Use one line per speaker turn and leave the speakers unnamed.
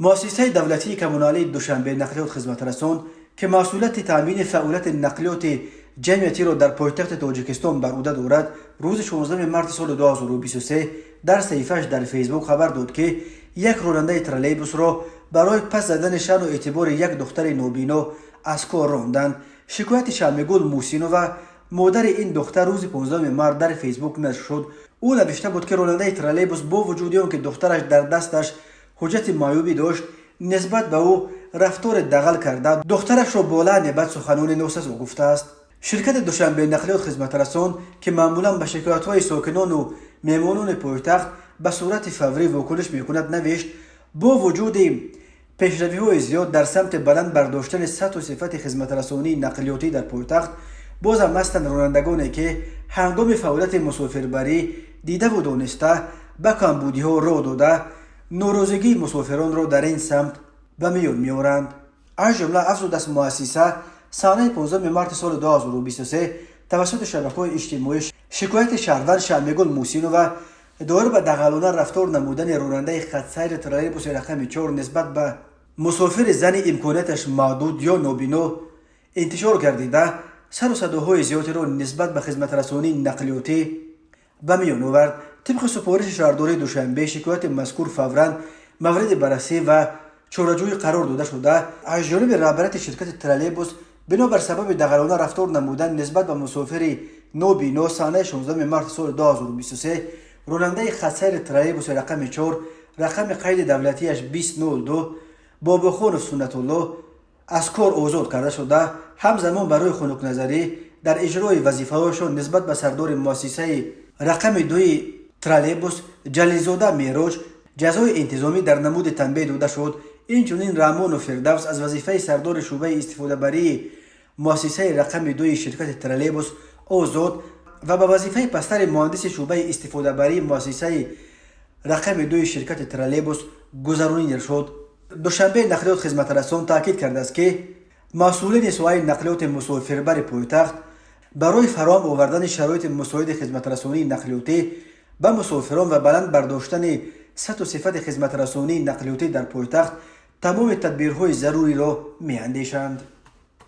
Муассисаи давлатии коммуналии Душанбе нақлиёт хизматрасон, ки масъулияти таъмини фаъолияти нақлиёти ҷамъиятиро дар пойтахти Тоҷикистон бар ӯҳда дорад, рӯзи 16 марти соли 2023 дар саҳифааш дар Фейсбук хабар дод, ки як ронандаи троллейбусро барои паст задани шаъну эътибори як духтари нобино аз кор ронданд. Шикояти Шамигул Мусинова, модари ин духтар, рӯзи 15 март дар Фейсбук нашр шуд. Ӯ навишта буд, ки ронандаи троллейбус бо вуҷуди он ки духтараш дар дасташ ҳуҷҷати маъюбӣ дошт, нисбат ба ӯ рафтори дағал карда, духтарашро бо лаъни бад суханони носазо гуфтааст. Ширкати Душанбе нақлиёт хизматрасон, ки маъмулан ба шикоятҳои сокинону меҳмонони пойтахт ба сурати фаврӣ вокуниш мекунад, навишт: бо вуҷуди пешравиҳои зиёд дар самти баланд бардоштани сатҳу сифати хизматрасонии нақлиётӣ дар пойтахт, бозам ҳастанд ронандагоне, ки ҳангоми фаъолияти мусофирбарӣ дидаву дониста ба камбудиҳо роҳ дода, норозигии мусофиронро дар ин самт ба миён меоранд. Аз ҷумла, афзудааст муассиса, санаи 15 марти соли 2023 тавассути шабакаҳои иҷтимоӣ шикояти шаҳрванд Шамигул Мусинова доир ба дағалона рафтор намудани ронандаи хатсайри троллейбуси рақами 4 нисбат ба мусофири зани имконияташ маҳдуд ё нобино интишор гардида, сару садоҳои зиёдеро нисбат ба хизматрасонии нақлиётӣ ба миён овард. Тибқи супориши шаҳрдории Душанбе, шикояти мазкур фавран мавриди баррасӣ ва чораҷӯӣ қарор дода шуда, аз ҷониби раҳбарияти ширкати троллейбус бинобар сабаби дағалона рафтор намудан нисбат ба мусофири нобино санаи 16 марти соли 2023 ронандаи хатсайри троллейбуси рақами 4, рақами қайди давлатиаш 2002, Бобохонов Суннатулло аз кор озод карда шуда, ҳамзамон барои хунукназарӣ дар иҷрои вазифаҳояшон нисбат ба сардори муассисаи рақами дуи троллейбус Ҷалилзода Мероҷ ҷазои интизомӣ дар намуди танбеҳ дода шуд. Инчунин Раҳмонов Фирдавс аз вазифаи сардори шӯъбаи истифодабарии муассисаи рақами дуи ширкати троллейбус озод ва ба вазифаи пастари муҳандиси шӯъбаи истифодабарии муассисаи рақами дуи ширкати троллейбус гузаронида шуд. Душанбе нақлиёт хизматрасон таъкид кардааст, ки масъулини соҳаи нақлиёти мусофирбари пойтахт барои фароҳам овардани шароити мусоиди хизматрасонии нақлиётӣ ба мусофирон ва баланд бардоштани сатҳу сифати хизматрасонии нақлиётӣ дар пойтахт тамоми тадбирҳои заруриро меандешанд.